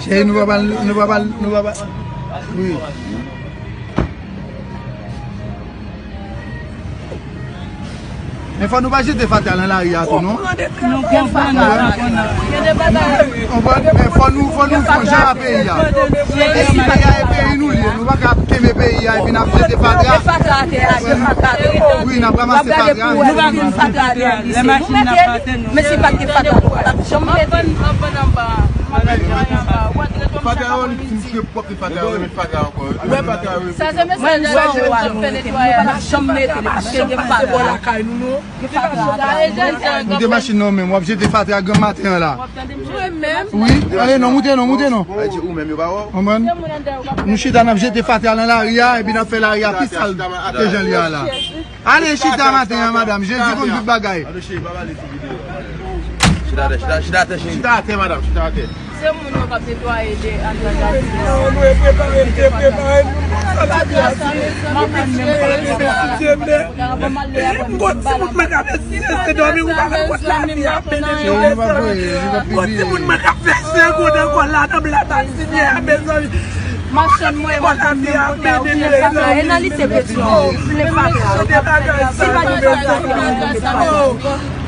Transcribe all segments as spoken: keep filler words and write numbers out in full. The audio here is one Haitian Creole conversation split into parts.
Cheri, nou pa pral, nou pa pral, nou pa pral. Wi. Men fò nou pa jete fatra nan lari a tou, non? Nou konprann, nou konprann. Konprann? Men fò nou, fò nou fè jan a peyi a. Peyi a e peyi nou li ye. Nou pa ka kenbe peyi a epi n ap jete fatra. Wi, n ap ranmase fatra. Nou pa konn fatra. Lè machin nan pase, nou. Men si pa t gen fatra, nou pa t ap janm mete. Fatra yo, li fin fre pwòp, li fatra yo, li fatra ankò. Li fatra yo. Sa se mesye nan lari yo k ap fè netwayaj. Nou pa t ap janm mete li paske gen fatra. Gen fatra. Nou te machin nan menm, w ap jete fatra granmaten an la. Wi, ale non, moute non, moute non. Konprann? Nou chita, n ap jete fatra nan lari a, epi n ap fè lari a pi sal ke jan li a la. Ale chita maten an, madanm. Jezi konn tout bagay. Chita atè, chita, chita atè, cheri. Chita atè, madanm, chita atè. Se moun yo k ap netwaye de andan gason. Non, nou e prepare, nou te prepare, nou konn sa nou te prepare. M gon timoun mwen k ap eseye se dòmi, ou pa konn kot lavi ap mennen nou, mezanmi. Gon timoun mwen k ap fè sen grenn ankò la nan blat ak sinye a, mezanmi. Machann mwen, mwen konn menm kote a, ou plen fatra. E nan lise Petyon, ou plen fatra. Si pa gen fatra, se pa gen fatra.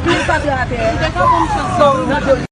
Plen fatra atè.